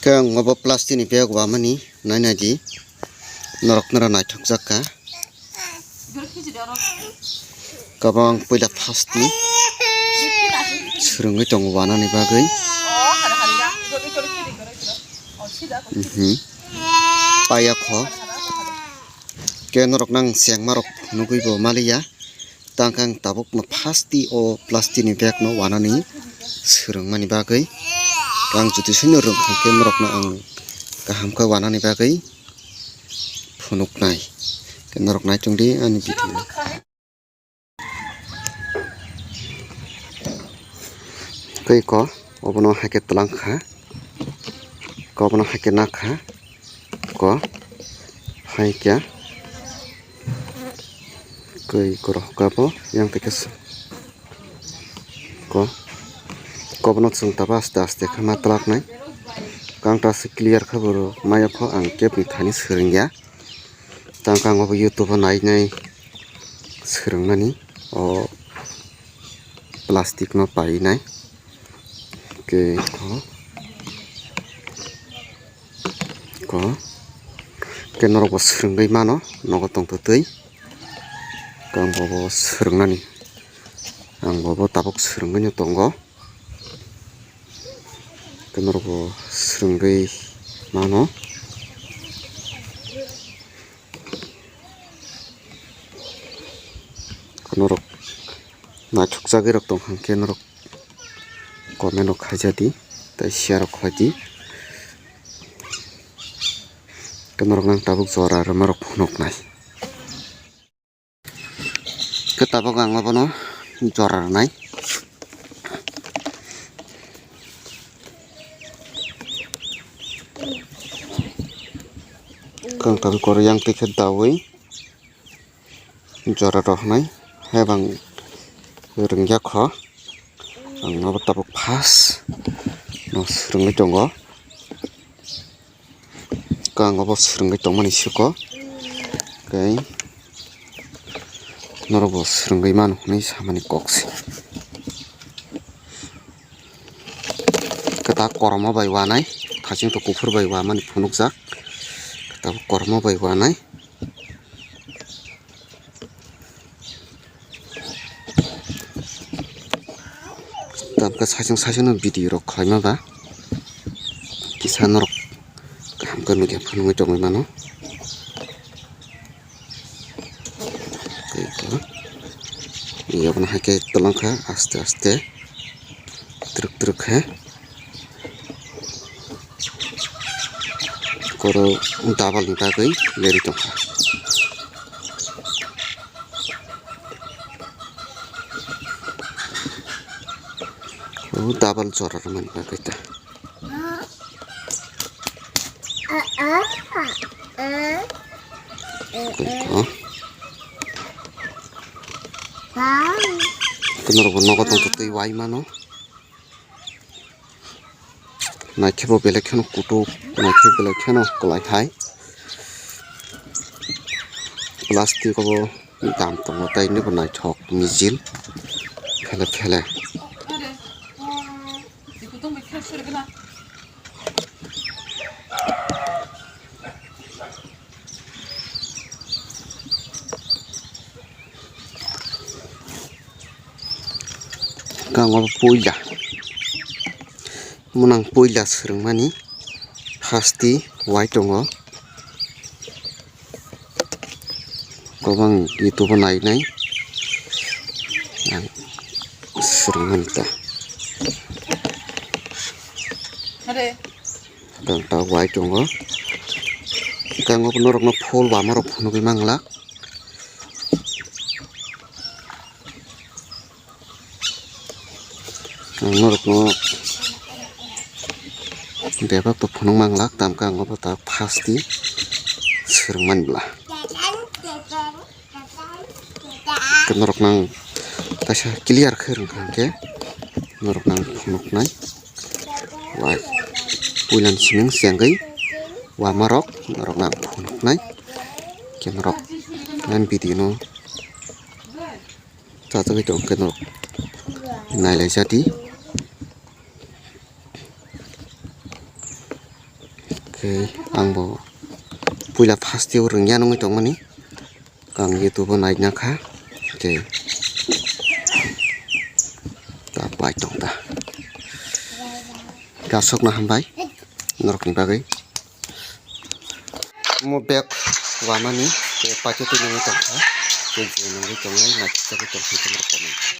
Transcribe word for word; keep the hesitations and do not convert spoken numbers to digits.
Tei ang obo plastic ni bag wamani nai nai di, norok noro naithok jak kha. Kabang puila first ni swrwngwi tongo wanani bagwi. Mhm. Paya kho. Khe norok nang chengma rok nugwi bo maliya. Tang khe ang tabuk no first ti o plastic ni bag no wanani swrwngmani bagwi. Ang juti soi no rwng kha khe norok no ang kaham khe wanani bagwi phunuknai. Khe norok naichung di ani video no. Tei ko obono hai khe twlang kha, ko obono hai khe nak kha, ko hai khe koi koro hwkha bo yang tei khe ko, ko obono chwng tabo aste aste khe ma twlak nai. Kang ta se clear khe bo rw maya kho, ang kebni thani swrwng ya. Tang khe ang obo YouTube o nai nai swrwngmani o plastic no painai. Khe ko, ko khe norok bo swrwngwi mano, nogo tongtwtwi. Khe ang bobo swrwngnani, ang bobo tabuk swrwngwi no tongo. Khe norok bo swrwngwi mano. Norok naithok jagwi rok tong kha khe norok comment rok khaijadi tei share rok khaidi. Khe norok nang tabuk jora rwma rok phunuknai. Khe tabuk ang abono jora rwnai. Kang kang koro yang twi khe dawi jora rok hnai hai bang rwngya kho. Ang abo tabuk first no swrwngwi tongo. Khe ang obo swrwngwi tongmani siko, tei norokbo swrwngwi mano hwnwi samani kok se. Kwtal kormo bai wanai, thaching to kuphur bai wamani phunukjak, kwtal kormo bai wanai. Tamkhe saichung saichung no video rok khlaima ba kisa norok kaham khe nukya phunugwi tongwi mano. Tei ko, yaboni hai khe twlang kha aste aste twrwk twrwk khe. Koro double ni bagwi leri tongkha. O double jora rwmani bagwi ta. Khe norokbo nogo tongtwtwi wai mano. Naikhe bo belai kheno kutuk, naikhe belai kheno kwlai hai. Plastic o bo dam tongo, tei nini bo naithok mijil phele phele. Kang o puila. Munang puila swrwngmani hasti wai tongo. Kobang YouTube o nai nai ang swrwngmani ta. Kang ta wai tongo. Kang o norokno phul wama rok phunugwi manglak. Ang norokno bebak to phunuk manglak, tamkhe ang obo ta first di swrwngmani bwla. Khe norokno ang kaisa clear khe rwng kha hwnkhe norokno ang phunuknai. Wai puilani siming chengwi wamarok norokno ang phunuknai. Khe norok ani video no. Chajagwi tong khe norok nailaijadi. Khe ang bo puila first o rwngya nungwi tongmani. Ang YouTube o naina kha. Khe ta pai tong ta. Gasokno hambai norokni bagwi. Mo bag wamani tei paithago twi nungwi tongkha. Tei je nungwi tongnai naithok chagwi tongkha tei norok comment.